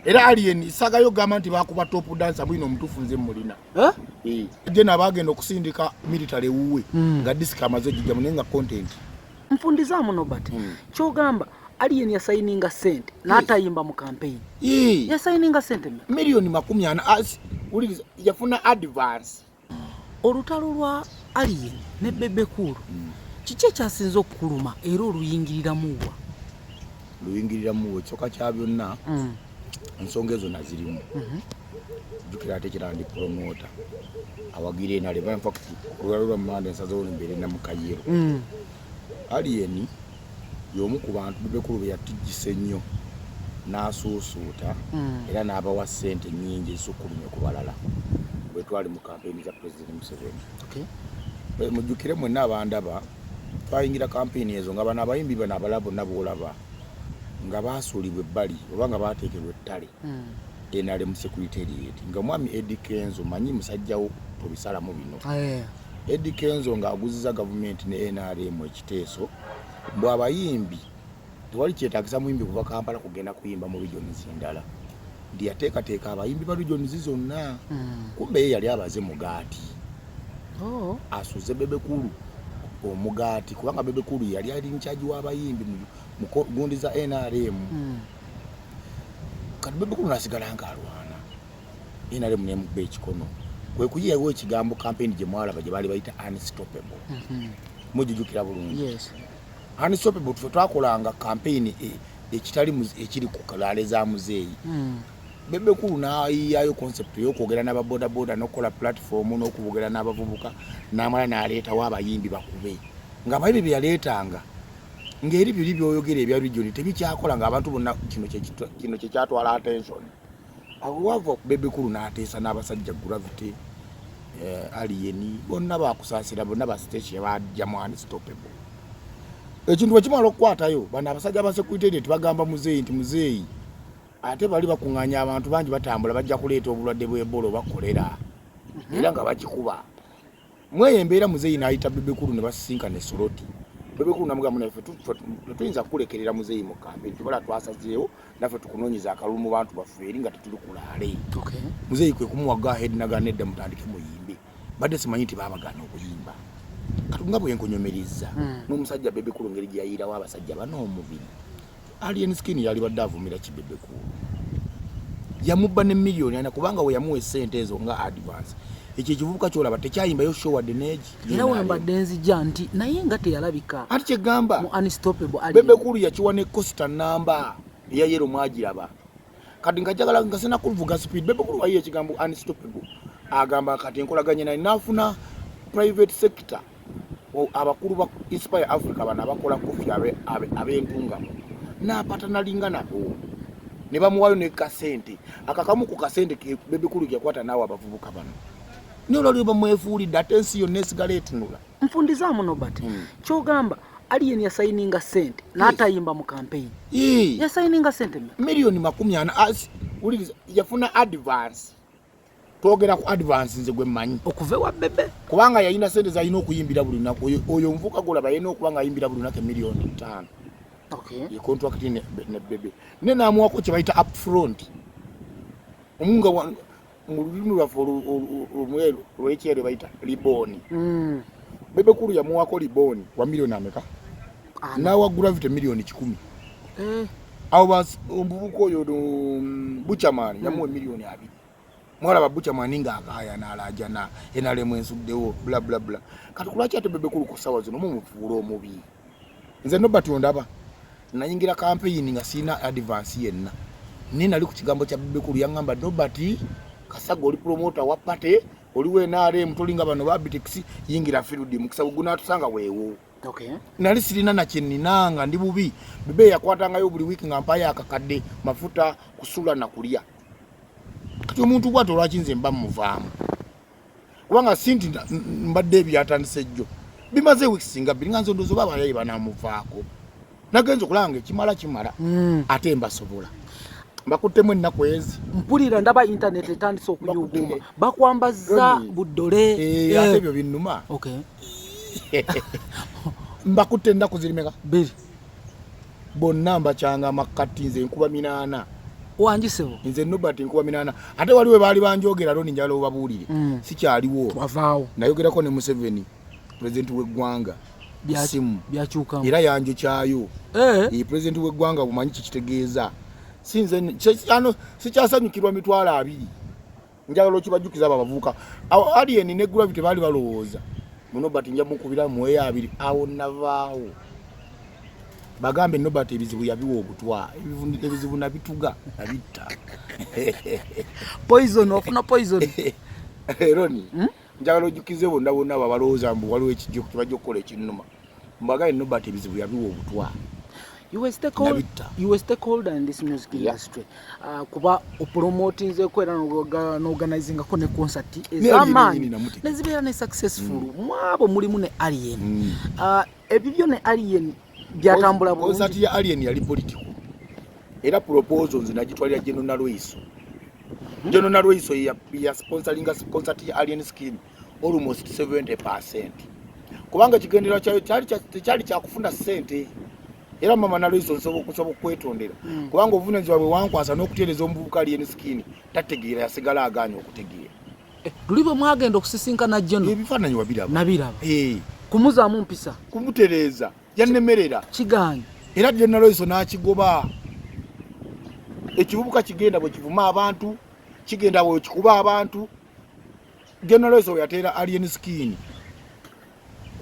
Era Alien sagayo gamba nti bakuba top dancer bwino omutuufu nze mulina. Eh? Eh. Je nabagenda okusindika military wuwe nga disc amaze gijja naye nga content. Nfundizaamu Nobert. Kyogamba Alien yasayininga sente n'atayimba mu campaign. Yasayininga sente mmeka? 40,000,000. Wuliriza, yafuna advance. Olutalo lwa Alien ne Bebe Cool kiki ekyasinze okukuluma era oluyingiriramu wa? Luyingiriramu wa ekisooka kya byonna, ensonga ezo nazirimu. Jjukira ate kira ndi promoter awagira NRM. In fact, olwaliro lwa Mande nsazeewo mbeere Namukayero. Alien y'omu ku bantu Bebe Cool be yatijjisa ennyo n'asuusuuta era n'abawa ssente nnyingi ezisukkulumye ku balala bwe twali mu kampeyini za President Museveni. Mujjukire mwenna abandaba, twayingira kampeyini ezo nga bano abayimbi bano abalala bonna b'olaba nga baasuulibwa ebbali oba nga baateekebwa ettale NRM Secretariat, nga omwami Eddy Kenzo, manyi musajjawo tobisalamu bino. Eddy Kenzo ng'aguziza gavumenti ne NRM ekiteeso mbu abayimbi tewali kyetaagisa muyimbi kuva Kampala kugenda kuyimba mu regions endala, nti yateekateeka abayimbi ba regions zonna. Kumbe ye yali abaze mugaati. Asuze Bebe Cool omugaati, kubanga Bebe Cool yali ali in charge w'abayimbi mu gundi za NRM. Kati Bebe Cool nasigala ng'alwana, NRM nemukuba ekikono, kwe kuyiyawo ekigambo campaign gye mwalaba gye baali bayita Unstoppable. Mujijukira bulungi? Yes. Unstoppable, tufe twakolanga campaign ekitali ekiri ku kalaale za muzeeyi. Bebe Cool n'ayiyayo concept ey'okwogera n'ababodaboda n'okukola platform n'okwogera n'abavubuka, n'amala n'aleetawo abayimbi bakube, ng'abayimbi bye yaleetanga ng'eri biri by'oyogera ebya region tebikyakola, ng'abantu bonna kino kye kyatwala attention. Awo wava Bebe Cool n'ateesa n'abasajja Gravity, Alien, bonna bakusaasira, bonna ba station bajja mu Unstoppable. Ekintu bwe kimala okukwatayo, bano abasajja ba secretariat bagamba muzeeyi nti muzeeyi ate bali bakuŋŋaanya abantu bangi batambula, bajja kuleeta obulwadde bw'Ebola oba kolera, era nga bakikuba mweyo embeera. Muzeeyi n'ayita Bebe Cool ne basisinkana esoloti. Bebe Cool namugamba, naffe tetuyinza kukulekerera muzeeyi mu kampeni, tubala twasazeewo naffe tukunoonyeza akalulu mu bantu baffe eri nga tetuli kulaale. Muzeeyi kwe kumuwa go ahead, nagana nedda, mutandike muyimbe. Badde simanyi nti baabagaana okuyimba. Kati nga bwe nkunyumiriza n'omusajja Bebe Cool ngeri gye yayiirawo abasajja bano omubiri, Alien Skin yali badde avumira ki Bebe Cool? Yamubba ne 4,000,000, kubanga we yamuwa essente ezo nga advance, ekyo ekivubuka kyolaba tekyayimbayo show wadde neegi. Era wembadde nzija nti naye nga teyalabika Ati kyegamba mu Unstoppable Alien. Bebe Cool yakiwa ne coaster namba eya yellow, mwagiraba. Kati nga njagala nga sina kuvuga speed, Bebe Cool wayiye ekigambo Unstoppable, agamba kati enkolaganye naye nafuna private sector, abakulu ba Inspire Africa, bano abakola kofi ab'entungamo, n'apatanalinga nabo ne bamuwayo ne kasente akakamu ku kasente ke Bebe Cool yakwata naawe abavubuka bano, naye olwaliwo bamwefuulidde ate ensi yonna esigala etunula. Nfundizaamu Nobert. Kyogamba Alien yasayininga sente n'atayimba mu campaign. Yasayininga sente mmeka? 40,000,000. Wuliriza, yafuna advance. Twogera ku advance, nze gwe mmanyi. Okuva ewa Bebe. Kubanga yalina sente zalina okuyimbira buli lunaku. Oyo omuvubuka gwolaba yalina okuba nga ayimbira buli lunaku 5,000,000. Ye contract ne Bebe ne namuwako kye bayita upfront, omunga mu lulimi lwaffe olumweru olw'ekyeru bayita liboni. Bebe Cool yamuwako liboni wa miliyoni ameka? Ana. N'awa Gravity 100,000,000. Awo omuvubuka oyo Buchaman yamuwa 20,000,000. Mwalaba Buchaman ng'akaaya n'alaajana NRM ensuddewo, bla bla bla. Kati kulwaki ate Bebe Cool ku ssaawa zino mumufuula omubi? Nze Nobert ondaba nayingira campaign nga sirina advance yenna, naye nali ku kigambo kya Bebe Cool. Yaŋŋamba, "Nobert Kasaga, oli promoter wa party, oli wa NRM, tolinga bano ba Abitex, yingira field, mukisa gwe gunaatusanga weewo." Nali sirina na kyenina, nga ndi bubi. Bebe yakwatangayo buli wiiki nga mpayo akakadde, mafuta, kusula na kulya. Kati omuntu bwatyo lwaki nze mba muvaamu? Kubanga si nti mbadde ebyatandise ejjo, bimaze wiiki singa 2 nga nze ndowooza oba abayayi banamuvaako. Nagenza okulaba nga ekimala kimala. Ate mbasobola, mbakuttemu ennaku ezi. Mpulira ndaba internet etandise okuyuguuma, bakwambaza Ronnie. buddole. Eh, ate ebyo binnuma. Mbakutte ennaku ziri meka? 2. Bonna mbakyanga amakkati, nze nkuba 8. Wangisebo. Nze Nobert nkuba 800. Ate waliwo baali banjogera loni njala obabuulire. Sikyaliwo. Wavaawo. Nayogerako ne Museveni, president w'eggwanga. Simu. Byakyukamu. Era yanjokyayo. President w'eggwanga bumanyi kikitegeeza. Sinze sikyasanyukirwa 20,000. Njagala okibajjukiza abo abavubuka. Awo Alien ne Gravity baali balowooza. Nobert nja mukubira muweeyo 2 awo navaawo. Bagambe Nobert ebizibu yabiwa obutwa, ebizibu nabituga nabitta. Poison, ofuna poison. Roni, njagala ojjukize bonna bonna abo abalowooza mbu waliwo ekijjo kibajja okukola ekinnuma. Mbagaye Nobert ebizibu yabiwa obutwa. You were stakeholder in this music industry. Kuba opromotinzeko era n'organizingako ne concert ez'amaanyi ne zibeera ne successful. Mwabo mulimu ne Alien. Ebibyo ne Alien byatambula bulungi. Concert ya Alien yali political. Era proposal nze nagitwalira General Nalweyiso. General Nalweyiso ya sponsoringa concert ya Alien Skin almost 70%. Kubanga kigendera kyayo kyali kyakufuna ssente. Era mama Nalweyiso nsobola okwetondera. Kubanga obuvunaanyizibwa bwe wankwasa n'okutereeza omuvubuka Alien Skin tategeera, yasigala agaanye okutegeera. Luli bwe mwagenda okusisinkana General. Ebifaananyi wabiraba. Nabiraba. Kumuzaamu mpisa. Kumutereeza. Yannemerera. Kigaanyi. Era General Nalweyiso n'akigoba. Ekivubuka kigenda bwe kivuma abantu, kigenda bwe kikuba abantu. General Nalweyiso yateera Alien Skin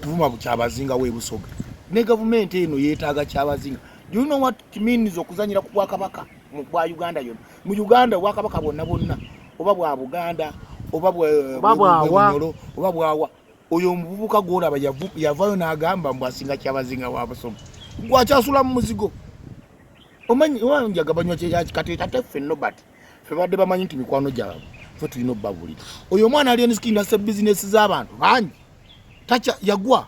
kuvuma Kyabazinga w'e Busoga. Ne gavumenti eno yeetaaga Kyabazinga. Do you know what it means okuzanyira ku bwakabaka mu bwa Uganda yonna? Mu Uganda obwakabaka bwonna bwonna, oba bwa Buganda, oba bwa Bunyoro, oba bwawa. Oyo omuvubuka gw'olaba yavaayo n'agamba mbu asinga Kyabazinga wa Busoga. Gwakyasula mu muzigo. Omanyi wanjaga banywa kati ate ffe Nobert ffe badde bamanyi nti mikwano gyabwe ffe tulina obbabulira. Oyo omwana Alien Skin asse bizinesi z'abantu bangi. Tacha yagwa.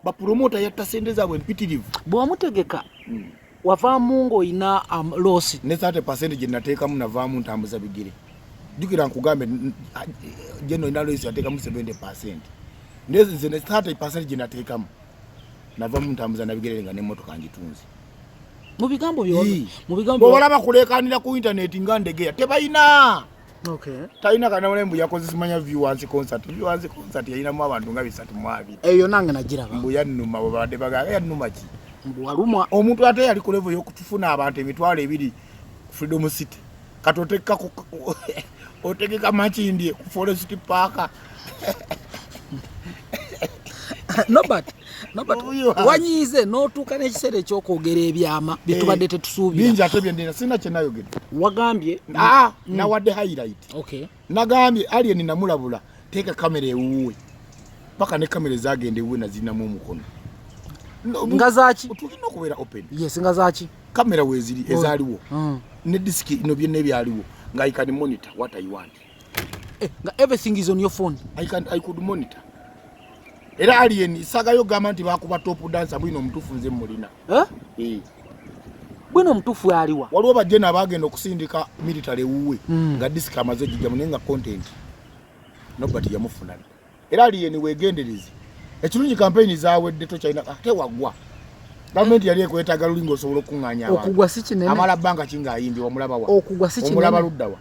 Bapromota yatta sente zaabwe mpitirivu. Bw'omutegeka wavaamu ng'olina loss. Ne 30% gye nateekamu navaamu ntambuza bigere. Jjukira nkugambe General Nalweyiso yateekamu 70%. Nze ne 30% gye nateekamu navaamu ntambuza na bigere nga n'emmotoka ngitunze. Mu bigambo byo, mu bigambo bw'olaba kuleekaanira ku internet nga Ndegeya tebalina. Talina kana mbu yakoze simanya viewers concert. Viewers concert yalinamu abantu nga 320. Eyo nange nagiraba. Mbu yannuma bwe babadde bagamba yannuma ki? Mbu walumwa. Omuntu ate yali ku level y'okutufuna abantu 20,000 ku Freedom City. Kati otegeka Makindye ku Forest Park. Nobert, wanyiize n'otuuka n'ekiseera eky'okwogera ebyama bye tubadde tetusuubira. Bingi ate bye ndina, sirina kye nayogera. Wagambye? Nawadde highlight. Nagambye Alien namulabula teeka kamera ewuwe. Paka ne kamera zaagenda ewuwe nazirinamu omukono. Nga zaaki? Tulina okubeera open. Yes, nga zaaki? Kamera weeziri ezaaliwo. Ne disiki no byonna ebyaliwo. Nga I can monitor what I want. Nga everything is on your phone. I could monitor. Era Alien sagayo gamba nti bakuba top dancer bwino omutuufu nze mulina. Bwino omutuufu aliwa. Waliwo bajje abagenda okusindika military ewuwe nga disiki amaze ogijjamu naye nga content Nobert yamufuna. Era Alien weegendereze. Ekirungi campaign zaawedde tokyalina ate wagwa. Gavumenti yali ekwetaaga luli ng'osobola okuŋŋaanya abantu. Okugwa si kinene. Amala bbanga ki ng'ayimbye wamulaba wa? Okugwa si kinene. Omulaba ludda wa?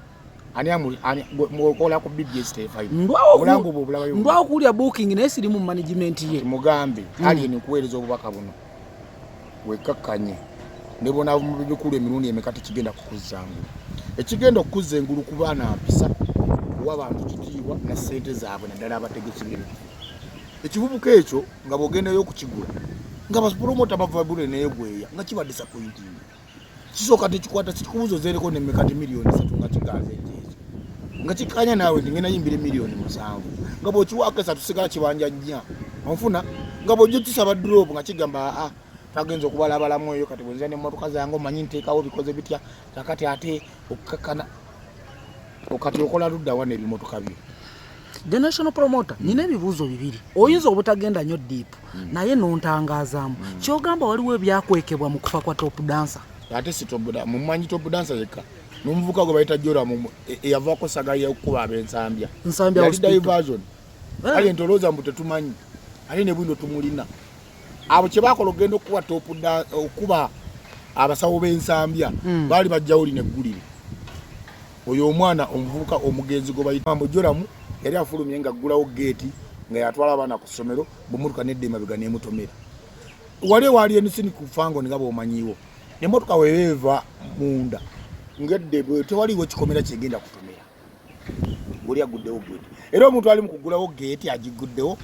Ani amuli, ani, gwe, okola ku BBS T5. Omulango bwe obulabayo. Ndwawo okuwulira booking naye siri mu management ye. Mugambe, Alien nkuweereza obubaka buno. Wekkakkanye. Ne bw'onaava mu bikulu emirundi emeka tekigenda kukuzza ngulu. Ekigenda okukuzza engulu ku baana mpisa, kuwa bantu kitiibwa na ssente zaabwe naddala abategesi b'ebifo. Ekivubuka ekyo nga bw'ogendayo okukigula, nga bapromota bava bule neegweya, nga kiba disappointing. Kisooka tekikwata, kikubuuza ozeereko nemmeka ti 3 million nga kigaza enjeezo. Nga kikkaanya naawe nti ngenda yimbira 7 million. Nga bw'okiwaako 3 sigala kibanja 4. Onfuna? Nga bw'ojja okisaba drop nga kigamba aa twagenza okubalabalamu eyo kati bwe nzira n'emmotoka zange omanyi nteekawo bikoze bitya kakati ate okukakkana kati okola ludda wa n'ebimotoka byo. The national promoter, nina ebibuuzo bibiri. Oyinza obutagenda nnyo deep, naye n'ontangazaamu. Ky'ogamba waliwo ebyakwekebwa mu kufa kwa top dancer. Ate si top dancer, mumanyi top dancer yekka. N'omuvubuka gwe bayita Joram eyavaako saga y'okukuba ab'Ensambya. Nsambya Yali hospital. diversion. Ali ntolooza mbu tetumanyi. Ali ne bwino tumulina. Abo kye baakola okugenda okukuba top okuba abasawo b'Ensambya, baali bajjawo lino eggulire. Oyo omwana omuvubuka omugenzi gwe bayita Joramu yali afulumye nga aggulawo geeti nga yatwala abaana ku ssomero, bwemotoka nedda emabega n'emutomera. Wali ewaali enisini ku fango nga bw'omanyiiwo, emmotoka weeva munda ngedde bwe tewaliiwo kikomera kyegenda kutomera, ng'oli aguddewo geeti. Era omuntu ali mu kuggulawo geeti agiguddewo,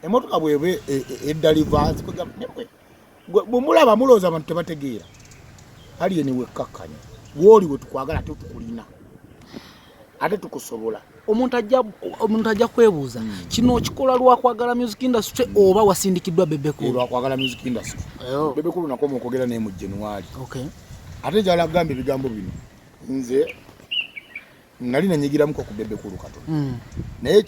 emmotoka bweba edda livaasi bwe mulaba mulowooza abantu tebategeera. Alien wekkakkanya wooli we tukwagala ate tukulina ate tukusobola. Omuntu ajja kwebuuza kino okikola lwakwagala music industry oba wasindikiddwa Bebe Cool? Lwakwagala music industry. Bebe Cool nakoma okwogera naye mu January. Ate njagala kugamba ebigambo bino, nze nali nanyigiramuko ku Bebe Cool katono, naye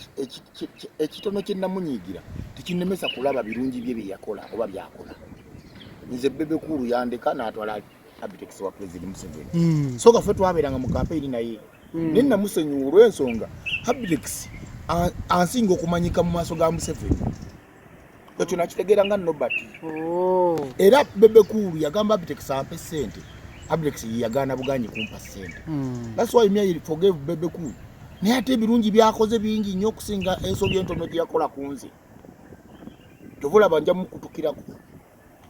ekitono kye namunyigira tekinnemesa kulaba birungi bye bye yakola oba byakola. Nze Bebe Cool yandeka n'atwala Abitex wa President Museveni. So nga ffe twabeeranga mu kampeyini naye, naye namusonyiwa olw'ensonga Abitex ansinga okumanyika mu maaso ga Museveni. Ekyo nakitegeera nga Nobert. Era Bebe Cool yagamba Abitex ampe ssente, Abitex yagaana buganyi kumpa ssente. That's why me I forgave Bebe Cool. Naye ate ebirungi byakoze bingi nnyo okusinga ensobi entono gye yakola ku nze. Kyova olaba nja mukutukirako,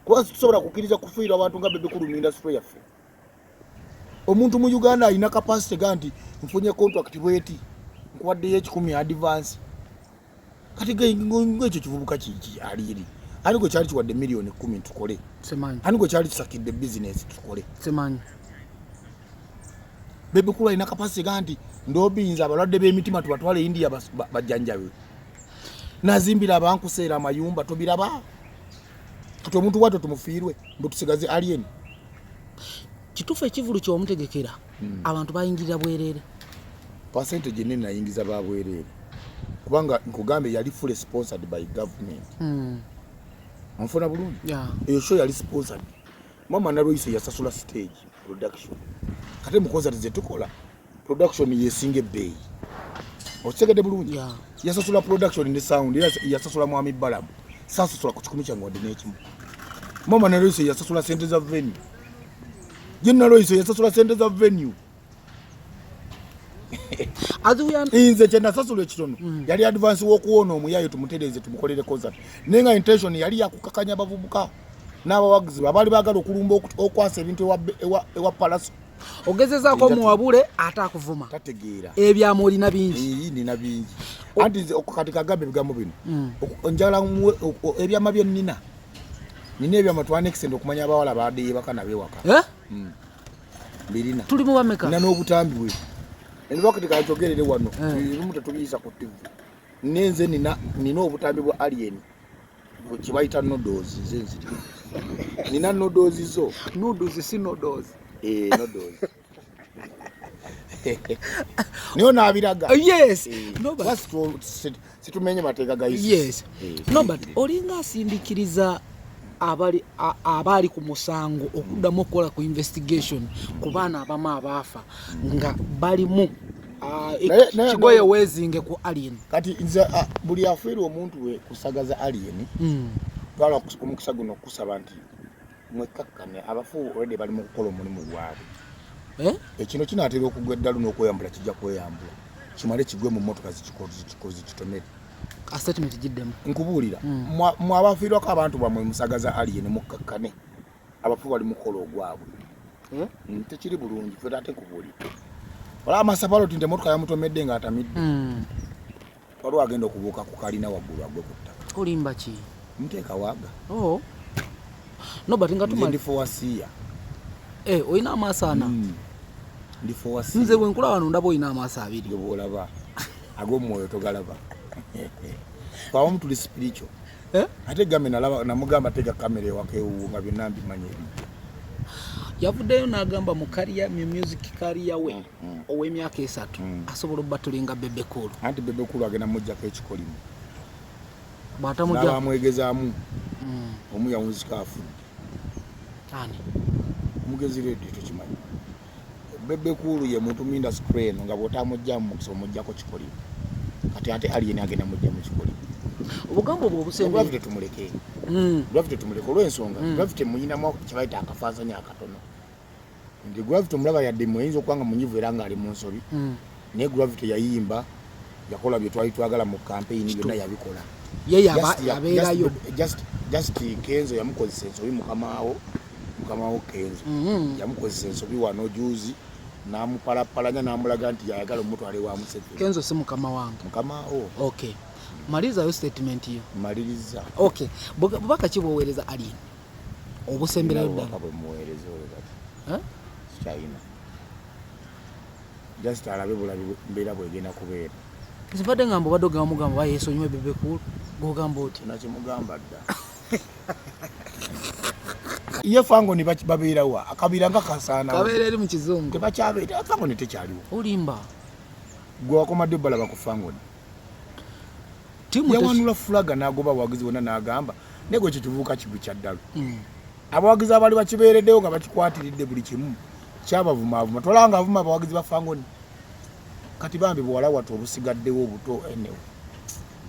kuba tusobola kukkiriza kufiirwa abantu nga Bebe Cool mu industry yaffe. Omuntu mu Uganda alina capacity ga nti nfunye contract bweti, nkuwaddeyo 100 advance. Kati ngaekyo kivubuka kiki aliiri ani gwe kyali kiwadde miliyoni 10 tukole? Ani gwe kyali kisakidde bizinesi tukole? Bebe Cool alina capacity ga nti ndobiyinza abalwadde b'emitima tubatwale India bajjanjabe, nazimbira abankuseera amayumba, tobiraba? Kati omuntu bwatyo tumufiirwe mbu tusigaze Alien? Kituufu ekivulu kyomutegekera abantu bayingirira bwereere? Percentage enene nayingiza ba bwereere, kubanga nkugambe yali fully sponsored by government. Onfuna bulungi? Eyo show yali sponsored. Mama Nalweyiso yasasula stage production. Ate mu concert zetukola, production yesinga ebbeeyi. Okitegedde bulungi? Yeah. Yasasula production ne sound, era yasasula mwami Balamu. Sasasula ku 100 kyange wadde n'ekimu. Mama Nalweyiso yasasula sente za venue. Ye Nalweyiso yasasula sente za venue. As we are Nze kye nasasula ekitono yali advance w'okuwona omuyayo tumutereeze tumukolere concert, naye nga intention yali yakukakanya abavubuka n'abawagizi abaali baagala okulumba okwasa ebintu ewa Palaso. Ogezezaako omuwabule ate akuvuma. Tategeera. Ebyama olina bingi. Ee, nina bingi. Anti nze kati kagambe ebigambo bino. Njagala muwe ebyama bye nnina. Nina ebyama twanekisende okumanya abawala baadde yebaka nabo ewaka. Eh? Mbirina. Tuli mu bameka? Nina n'obutambi bwe. Enva kati kanjogerere wano. Ebimu tetubiyisa ku TV. Nenze nina obutambi bwa Alien. Kye bayita noodles, nze nziri. Nina noodles zo. Noodles si noodles. Eh, noodles. Niyo naabiraga. Yes. No, but Basi situmenye mateeka ga ICC. Yes. No, but olinga asindikiriza abaali ku musango okuddamu okukola ku investigation ku baana abamu abaafa nga balimu kigoye weezinge ku Alien. Kati nze buli afiirwa omuntu we kusagaza Alien, twala omukisa guno okusaba nti mwekkakkane, abafu already bali mu kukola omulimu gwabwe. Eh? Ekino kinaatera okugwa eddalu n'okweyambula, kijja kweyambula kimale kigwe mu mmotoka zikitomere. A statement giddemu. Nkubuulira, mwe abafiirwako abantu bamwe musagaza Alien, mukkakkane, abafu bali mu kukola ogwabwe. Eh? Tekiri bulungi ffe ate nkubuulira. Wala amasapalo nti emmotoka yamutomedde ng'atamidde. Waliwo agenda okubuuka ku kalina waggulu agwe ku ttaka. Olimba ki? Nteeka waaga. Oh. No, but nga Nze tumali ndi fowasiya. Eh, olina amaaso ana. Ndi fowasiya. Nze bwe nkulaba wano ndaba olina amaaso abiri. Ge bw'olaba ag'omwoyo togalaba. Awamu tuli spiritual. Eh? Ate gambe nalaba namugamba tega kamera ewaka ewuwo nga byonna mbimanyi ebijja. Yavuddeyo n'agamba mu career, mu music career we ow'emyaka 3 asobola obbatulinga Bebe Cool. Anti Bebe Cool agenda muggyako ekikolimo. Bw'atamugya N'abamwegezaamu omu yawunzika afudde. Ani? Omugezi Radio tokimanyi. Bebe Cool ye muntu mu industry eno nga bw'otamugyamu mukisa omuggyako kikolimo. Kati ate Alien agenda mujja mu kikolimo. Obugambo bwe obusembe. Gravity tumuleke. Gravity tumuleke olw'ensonga. Gravity muyinamu kye bayita akafaansanyi akatono. Nti Gravity omulaba yadde muyinza okuba nga munyivu era ng'ali mu nsobi, naye Gravity yayimba, yakola bye twali twagala mu campaign, byonna yabikola. Ye yabeerayo. Just Kenzo yamukozesa ensobi, mukamaawo, mukamawo Kenzo yamukozesa ensobi wano juzi, n'amupalapalanya, n'amulaga nti yayagala omutwala ewa Museveni. Kenzo si mukama wange. Mukamaawo. Okay, malirizayo statement yo. Maliriza. Okay, bubaka ki bwoweereza Alien obusemberayo ddala? Obubaka bwe muweereza olwo kati Eh? sikyalina, just alabe bulabi mbeera bwegenda kubeera. Nzibadde ngamba obadde ogamba mugamba oba yeesonyiwe Bebe Cool, gogamba oti? Nakimugamba dda. Ye Fangoni babeerawa? Akabira nga kasaana. Kabeera eri mu kizungu. Tebakyabeera, Fangoni tekyaliwo. Olimba. Gwe wakomadde balaba ku Fangoni? Tiimu Yawanula fulaga n'agoba abawagizi bonna, n'agamba naye gwe kyekivuuka kigwi kya ddalu. Abawagizi abaali bakibeereddewo nga bakikwatiridde buli kimu kyabavumaavuma, tolaba nga avuma abawagizi ba Fangoni. Kati bambi buwala wattu obusigaddewo obuto, enewe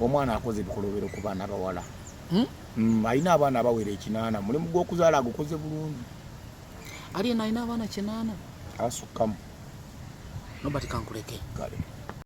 omwana akoze ebikolobero ku baana abawala. Alina abaana abawera 8, mulimu gw'okuzaala agukoze bulungi. Alien alina abaana 8? Asukkamu. Nobert, kankuleke. Kale.